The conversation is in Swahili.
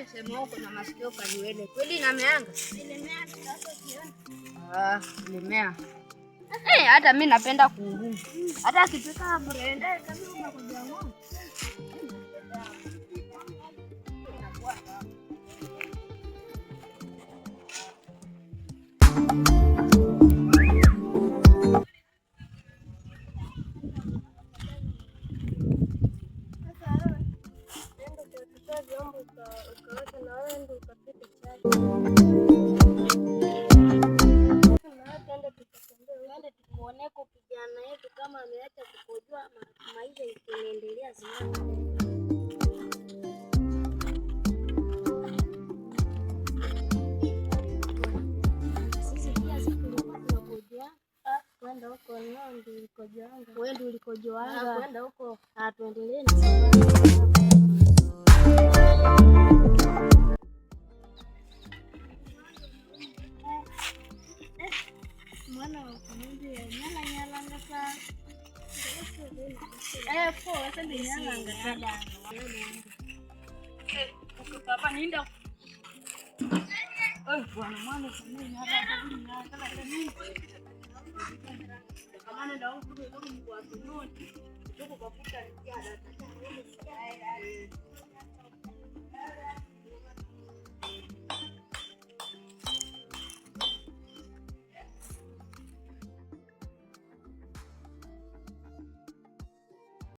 Alisema huko na masikio kaliwele. Kweli inameanga? Ah, ilimea. Eh, hata mi napenda kuunguru. Hata akipika mrenda kama unakuja ng'ombe. Tukuoneko kijana yetu kama ameacha kukojoa, maisha inaendelea sana. Sisi pia tulikuwa tunakojoa kwenda huko, ndio ulikojoanga wewe, ndio ulikojoanga kwenda huko. Tuendelee na mwana wa nyala nyalanga sa eh po sasa nyalanga sa Papa ninda. Eh, bwana mwana sana nyala nyala nini? Kama nenda huko kwa mwa tunoni. Tuko kwa futa.